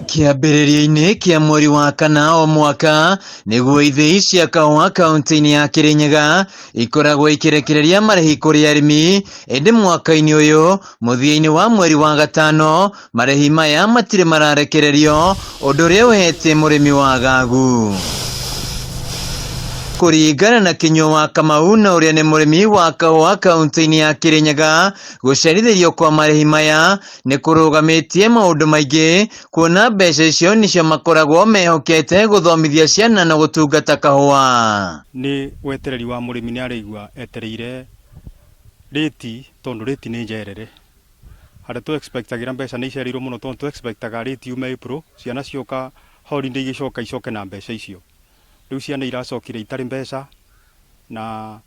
Kĩambĩrĩria-inĩ kĩa mweri wa kana o mwaka nĩguo ithĩi cia kahũa kaunti-inĩ ya Kĩrĩnyaga ikoragwo ikĩrekereria marĩhi kũrĩ arĩmi, ĩndĩ mwaka-inĩ ũyũ mũthia-inĩ wa mweri wa gatano marĩhi maya matirĩ mararekererio, ũndũ ũrĩa ũhete mũrĩmi wagagu. Kũringana na Kinyua wa Kamau na ũrĩa nĩ mũrĩmi wa kahũa kaunti-inĩ ya Kĩrĩnyaga, gũcerithĩrio kwa marĩhi maya nĩ kũrũgamĩtie maũndũ maingĩ kuona mbeca icio nĩcio makoragwo mehokete gũthomithia ciana na gũtungata kahũa. Nĩ wetereri wa mũrĩmi nĩ araigua etereire rĩti tondũ rĩti nĩ njerere. Harĩa tũ expect agĩra mbeca nĩ icereirwo mũno tondũ tũ expect aga rĩti yume April, ciana cioka holiday igĩcoka icoke na mbeca icio. Rĩu ciana iracokire itarĩ mbeca na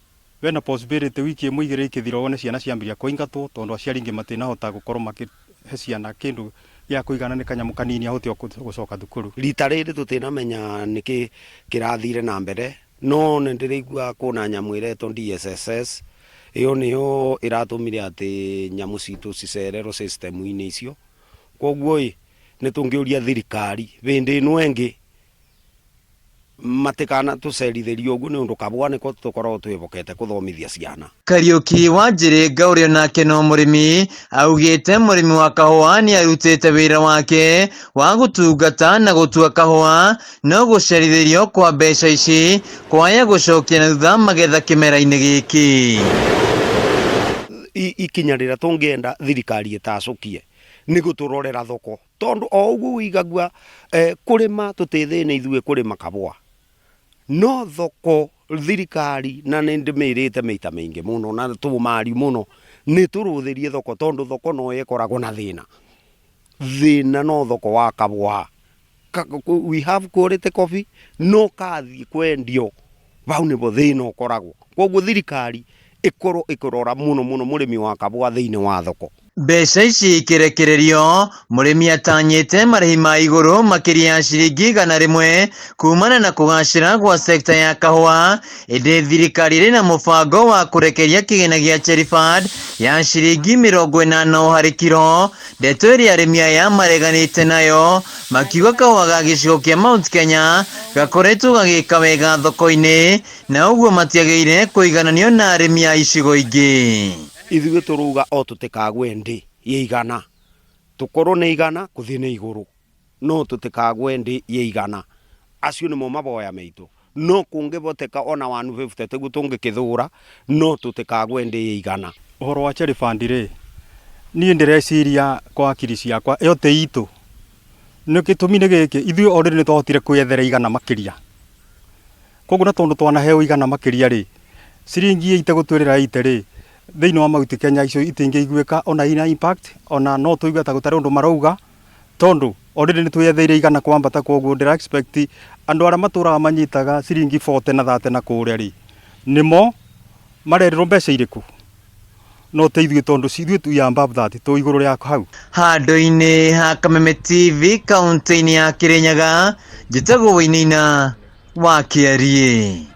bena possibility wiki ĩmwe igĩrĩ ikĩthira wone ciana ciambĩrĩria kũingatwo tondũ aciari aingĩ matinahota gũkorwo makĩhe ciana kĩndũ gĩa kũigana nĩ kanyamũ kanini ahote gũcoka thukuru. Rita rĩrĩ tũtinamenya nĩkĩ kĩrathire na mbere no nĩ ndĩraigua kwĩna nyamũ ĩretwo DSSS ĩyo nĩyo ĩratũmire atĩ nyamũ citũ cicererwo system-inĩ icio. Koguo ĩ nĩ tũngĩũria thirikari hĩndĩ ĩno ĩngĩ matikanatũcerithĩrie ũguo nĩ ũndũ kabũa nĩko tũkoragwo twĩhokete kũthomithia ciana. Kariũki wa Njiringa ũrĩa nake no mũrĩmi augĩte mũrĩmi wa kahũa nĩ arutĩte wĩra wake wa gũtungata na gũtua kahũa no gũcerithĩrio kwa mbeca ici kwaya gũcokia na thutha magetha kĩmera-inĩ gĩkĩ. Ikinya rĩrĩa tũngĩenda thirikari ĩtacũkie nĩ gũtũrorera thoko tondũ o ũguo ũigagua kũrĩma tũtĩ thĩna ithuĩ kũrĩma kabũa no thoko thirikari na nĩ ndĩmĩrĩte maita maingĩ mũno na tũmari mũno nĩ tũrũthĩrie thoko tondũ thoko no ĩkoragwo na thĩna. Thĩna no thoko wa kabũa. We have quality coffee no kathiĩ kwendio hau nĩho thĩna ũkoragwo. Koguo thirikari ĩkorwo ĩkĩrora mũno mũno mũrĩmi wa kabũa thĩinĩ wa thoko. Mbeca ici ikĩrekererio, mũrĩmi atanyĩte marĩhi ma igũrũ makĩria ya ciringi 100 kumana na kũgacĩra gwa sekta ya kahũa, ĩndĩ thirikari ĩrĩ na mũbango wa kũrekereria kĩgĩna gĩa Cherry Fund ya ciringi 80 harĩ kiro, ndeto ĩrĩa arĩmi aya mareganĩte nayo makiuga kahũa ga gĩcigo kĩa Mount Kenya gakoretwo gagĩka wega thoko-inĩ na ũguo matiagĩrĩire kũigananio na arĩmi a icigo ingĩ. Ithuĩ tũrauga o tũtikagwe ndĩ ya 100, tũkorwo nĩ 100 kũthiĩ na igũrũ, no tũtikagwe ndĩ ya 100. Acio nĩmo maboya maitũ. No kũngĩhoteka ona 150 tiguo tũngĩkĩthũra, no tũtikagwe ndĩ ya 100. Ũhoro wa Cherry Fund rĩ, niĩ ndĩreciria kwa akiri ciakwa ĩyo tĩ itũ. Nĩ gĩtũmi nĩ gĩkĩ, ithuĩ already nĩ twahotire kwĩyethera 100 makĩria. Koguo na tondũ twanaheo 100 makĩria rĩ, ciringi 80 gũtwĩrĩra 80 rĩ, thĩinĩ wa Mount Kenya icio itingĩiguĩka ona ina impact, ona no tũigue ta gũtarĩ ũndũ marauga, tondũ already nĩ twĩyetheire 100 kwambata, koguo ndĩra expect andũ arĩa matũraga manyitaga ciringi 40 na 30 na kũrĩa rĩ, nĩmo marerĩrwo mbeca irĩkũ? No ti ithuĩ tondũ ithuĩ we are above that, twĩ igũrũ rĩa hau. Handũ-inĩ ha Kameme TV kaunti-inĩ ya Kĩrĩnyaga, njĩtagwo Wainaina wa Kĩariĩ.